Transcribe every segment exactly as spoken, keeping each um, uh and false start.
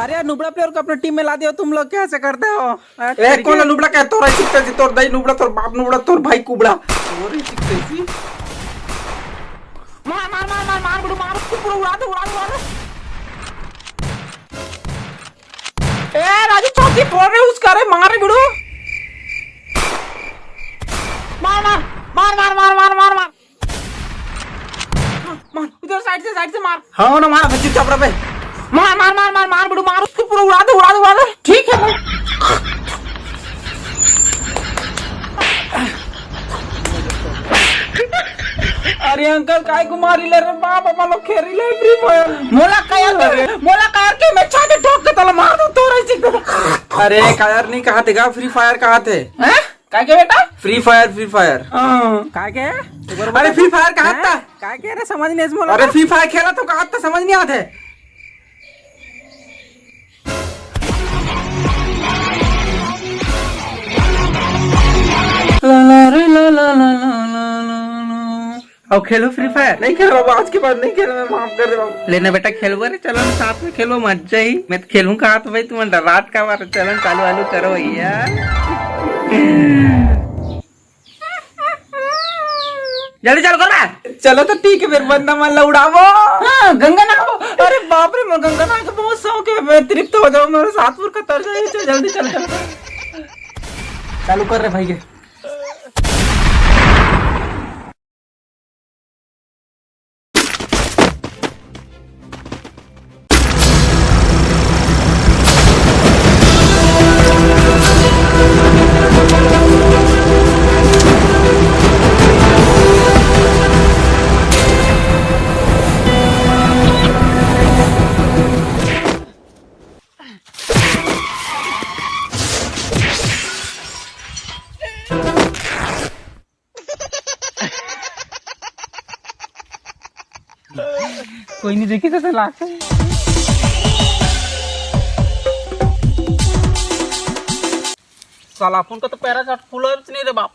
अरे यार, नुबड़ा प्लेयर को अपने टीम में ला दियो तुम लोग, कैसे करते हो? ए, कौन है नुबड़ा? क्या तोर ऐसी तैसी, तोर दाई नुबड़ा, तोर बाप नुबड़ा, तोर भाई कुबड़ा। तोर ऐसी तैसी। मार, मार, मार, मार, मार, गुडू, मार, उसको पूरा उड़ा दे, उड़ा दे, उड़ा दे। ए, राजू, चौकी फोड़ रहे उसका, अरे, मार रे, गुडू। मार, मार, मार, मार। मार, मार, उधर साइड से, साइड से मार। हाँ ना, मार, चुपचाप रह बे। मार, मार, मार, मार, मार, गुडू, मार, उसको पूरा उड़ा दे, उड़ा दे, उड़ा दे। ठीक है भाई। अरे अंकल, काय को मारी ले रे बाप, अपन लोग खेल रही ले फ्री फायर। मोला कायर के, अरे। मोला कायर के मैं छाती ठोक के तला मार दूं तोरे से। अरे कायर नहीं कहा थे गा, फ्री फायर कहा थे। हैं? काय के बेटा? Free fire, free fire. हाँ। काय के? एक बार अरे बता। फ्री फायर कहा हैं? था? काय के रे, समझ नहीं इसमें अरे लगा। फ्री फायर खेला तो कहा था, समझ नहीं आते। ला ला रे ला ला ला ला ला ला। अब खेलो फ्री फायर। नहीं खेल बाबा, आज के बाद नहीं खेल, मैं माफ कर दे बाबा। लेना बेटा, खेलबो रे, चलो ना साथ में खेलबो, मजा ही। मैं तो खेलूं कहा तो भाई, तुम डरात का बार, चलो ना, चालू वालू करो भैया। जल्दी चालू कर बे। चलो तो ठीक है, फिर बंदा मन ला उड़ावो। हाँ, गंगा नहावो। अरे बाप रे, मैं गंगा नहा के बहुत शौक है, मैं तृप्त हो जाऊँ, मेरे साथ पूर कतर जाए। चल जल्दी चल, चल। चालू कर रे भाई के। कोई नहीं देखी तो लास्ट। साला अपन का तो पैराशूट खुला नहीं रे बाप।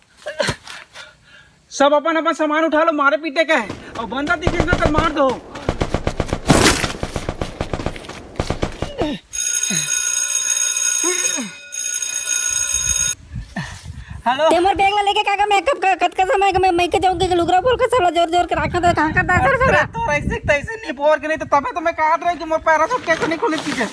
सब अपन अपन सामान उठा लो, मारे पीटे का है। और बंदा दिखे ना तो मार दो। हेलो। ते मोर बैग ला लेके काका, मैं कब, कतका समय के मैं, मैं के जाऊंगी कि लुगरा बोल के सब ला जोर जोर के राखा था, कहाँ करता है सब ला? तो ऐसे, तैसे नहीं बोल के नहीं तो तबे तो मैं काट रही कि मोर पैराशूट कैसे नहीं खुले पीछे।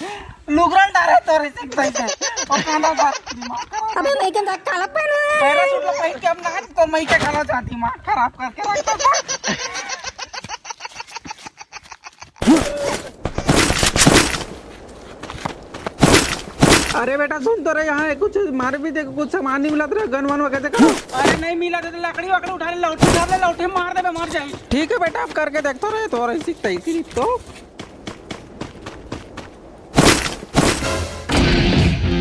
लुगरा डारे तो ऐसे, तैसे। और कांदा डार दिमाग खराब। अबे मैं के काला पहन। पैराशूट ला पहन के हम ना तो मैं के काला जा दिमाग खराब करके रखता था। अरे बेटा सुन तो रहे, यहाँ कुछ मारे भी देखो, कुछ सामान नहीं मिला तेरा, गन वन वगैरह का। अरे नहीं मिला तो लकड़ी वकड़ी उठा ले, लौठी उठा ले, लौठी मार दे, मर जाए। ठीक है बेटा, आप करके देख तो रहे तो, और ऐसी तैसी तो।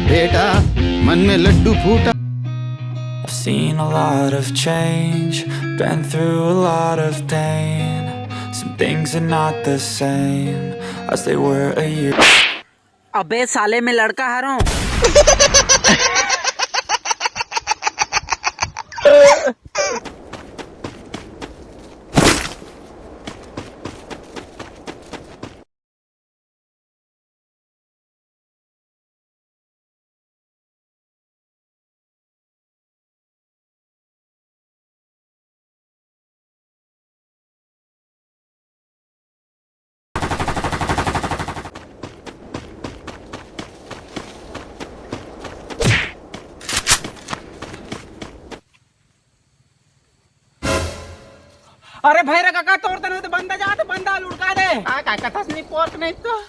बेटा मन में लड्डू फूटा। I've seen a lot of change, been through a lot of pain. Some things are not the same as they were a year. अबे साले, मैं लड़का हरों। अरे भैरा काका, तोर तने तो बंदा जात, बंदा लुढ़का दे। आ काका, तस नहीं पोर्क नहीं तो।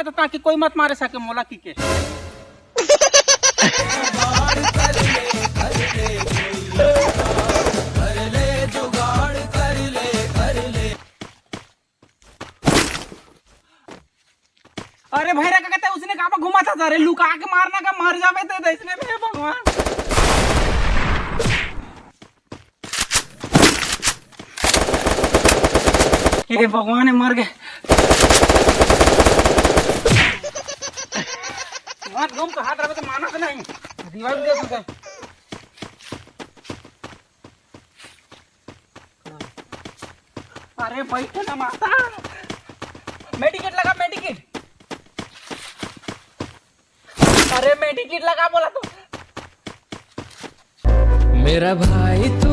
तो ताकि कोई मत मारे सके मोला की के। अरे भैरा का कहते उसने कहा घुमा था, अरे लुका के मारना का, मर जावे तो इसने भी भगवान। हे भगवान, हे मर गए। मत घूम तो हाथ रखे तो माना तो नहीं। दीवार भी दे सकते। अरे बैठ ना माता। मेडिकेट लगा, मेडिकेट। अरे मेडिकेट लगा बोला तो। मेरा भाई तू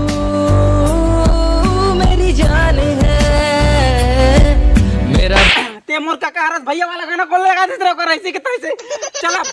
मेरी जान है, मेरा ते मोर काका हरस भैया वाला गाना कौन लगा देते रहो, ऐसे के तैसे। चला।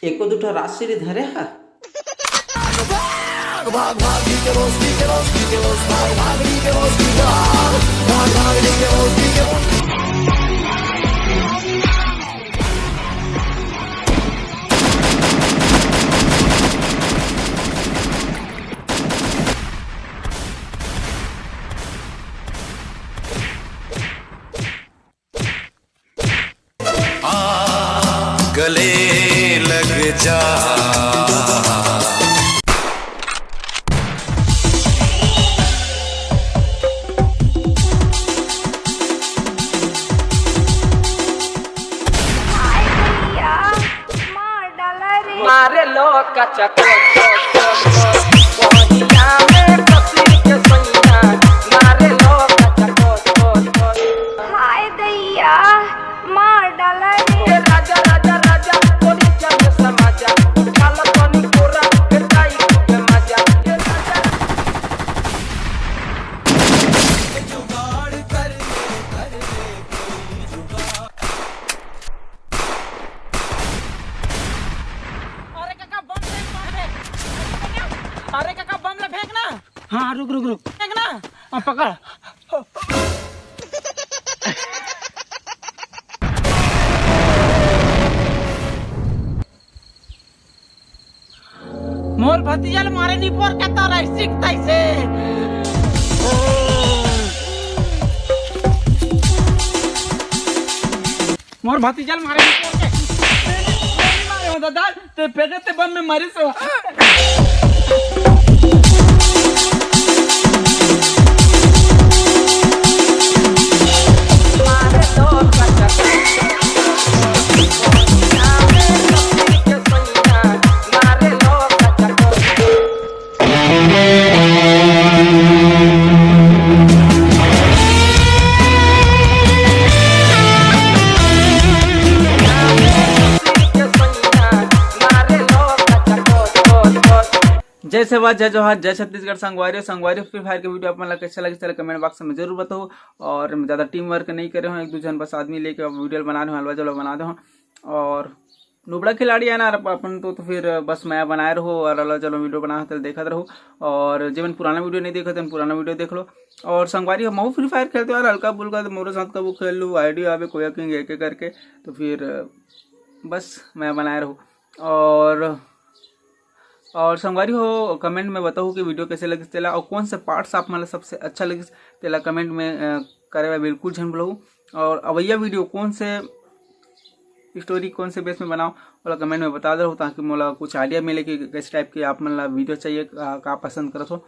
एको दू ठा राजश्री धरे हा। गले लग जा। मारे लो कचा कोच, कोच, कोच, कोच। कोनिया में कसी के सैया, मारे लो कचा कोच, कोच, कोच। हाय दैया, मार डाला रे। ए राजा, राजा, राजा, कोनी चल समाजा, उठा लो कोनी कोरा, ए ताई खूब मजा। ए राजा। अरे काका, बम फेंक, बम फेंक। अरे काका, बम ला फेंक ना। हाँ, रुक, रुक, रुक। फेंक ना। हाँ, पकड़। मोर भतीजा ल मारे नी पोर के तोर ऐसी तैसे। मोर भतीजा ल मारे नी पोर के। मैं नहीं मारे हो दादा, ते पेटे ते बम में मरी सो। जय सेवा, जय जोहार, जय छत्तीसगढ़। संगवारी हो, संगवारी हो, Free Fire के video आप मन ला कैसे लगिस, तेला comment box में जरूर बताओ। और मैं ज़्यादा team work नहीं करे हूँ, एक दू झन बस आदमी लेके अब video बना रहे हूँ, हलवा जलवा बना रहे हूँ। और नुबड़ा खिलाड़ी है ना अपन तो, तो फिर बस मैं बनाए रहो और हलवा जलवा video बना, तेला देखत रहो। और जेमन पुराना video नहीं देखत, तेमन पुराना video देख लो। और संगवारी हो, महू Free Fire खेलते यार, हल्का बुल्का तो मोरे साथ कबू खेल लू, आईडी आवे कोया किंग एक एक करके, तो फिर बस मैं बनाए रहूँ। और और संगवारी हो, comment में बताओ कि video कैसे लगिस तेला, और कौन से parts आप मन ला सबसे अच्छा लगिस तेला comment में, अ, करे बर बिल्कुल झन भुलाहू। और अवैया video कौन से story कौन से base में बनाओ, ओला comment में बता दो, ताकि मोला कुछ idea मिले कि किस type के आप मन ला video चाहिए, का, का पसंद करत हो।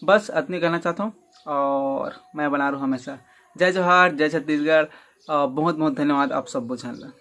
बस अतने कहना चाहता हूँ, और मैं बना रहूँ हमेशा। जय जोहार, जय छत्तीसगढ़, अ, बहुत बहुत धन्यवाद आप सब झन ला।